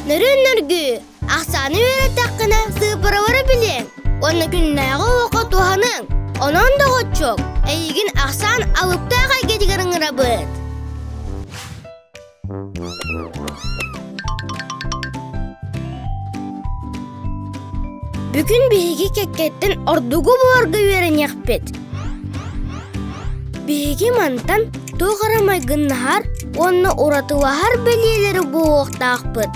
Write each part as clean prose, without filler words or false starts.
Нөрүн-нөргүү, ахсааны үөрэттэххинэ сыыппаралары билиэҥ уонна күннээҕи олоххо туһаныҥ. Онон, доҕоччуок, эйигин ахсаан алыптаах эйгэтигэр ыҥырабыт. Бүгүн биһиги кэккэттэн ордугу буларга үөрэниэхпит. Биһиги мантан туох эрэ майгыннаһар уонна уратылаһар бэлиэлэри булуохтаахпыт.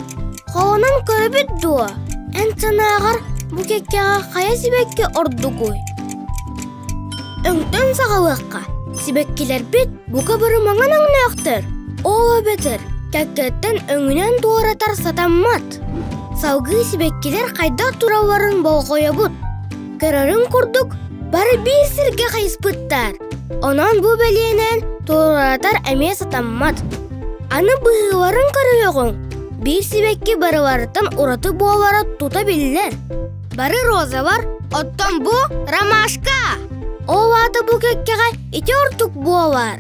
Холонон көрөбүт дуо? Эн санааҕар бу кэккэҕэ хайа сибэкки ордугуй? Өҥтөн саҕалыахха, сибэккилэрбит бука бары маҥан өҥнөөхтөр. Ол эбэтэр кэккэттэн өҥүнэн туоратар сатаммат. Салгыы сибэккилэр хайдах туралларын болҕойобут. Көрөрүҥ курдук, бары биир сиргэ хайыспыттар. Онон бу бэлиэнэн туоратар эмиэ сатаммат. Аны быһыыларын көрүөҕүҥ. Биир сибэкки барыларыттан ураты буолара тута биллэр. Бары розалар, оттон бу ромашка. Ол аата бу кэккэҕэ ити ордук буолар.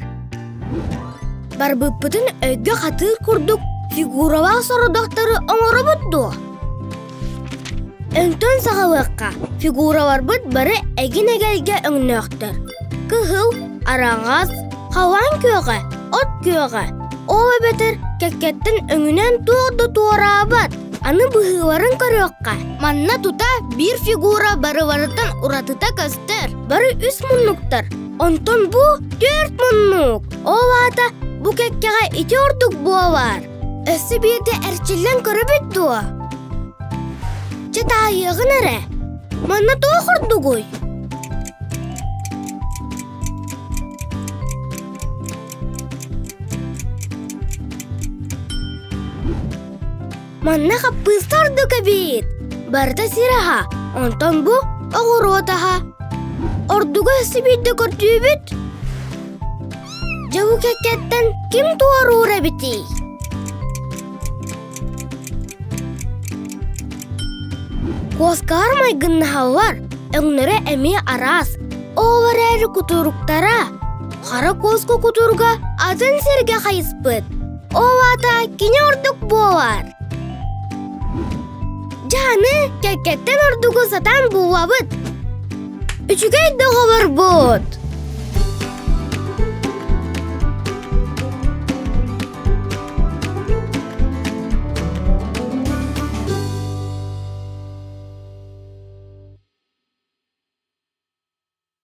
Барбыппытын өйгө хатыыр курдук фигуралаах сорудахтары оҥоробут дуо? Өҥтөн саҕалыахха, фигураларбыт бары эгин-эгэлгэ өҥнөөхтөр. Кыһыл, араҥас, халаан күөҕэ, от күөҕэ. Ол эбэтэр кэккэттэн өҥүнэн туох да туораабат. Аны быһыыларын көрүөххэ. Манна тута биир фигура барыларыттан уратыта көстөр. Бары үс муннуктар. Онтон бу түөрт муннук. Ол аата бу кэккэҕэ ити ордук буолар. Өссө биирдэ эрчиллэн көрөбүт дуо? Чэ таайыаҕын эрэ. Манна туох ордугуй? Манна хаппыыста ордук эбит. Барыта сир аһа, онтон бу оҕуруот аһа. Ордуга өссө биирдэ көрдүүбүт. Дьэ бу кэккэттэн ким туоруур эбитий? Куоскаар майгыннаһаллар, өҥнөрө эмиэ араас. Ол эрээри кутуруктара хара куоска кутуруга атын сиргэ хайыспыт. Ол аата кини ордук буолар. Дьэ аны кэккэттэн ордугу сатаан буллабыт. Үчүгэй доҕолорбут!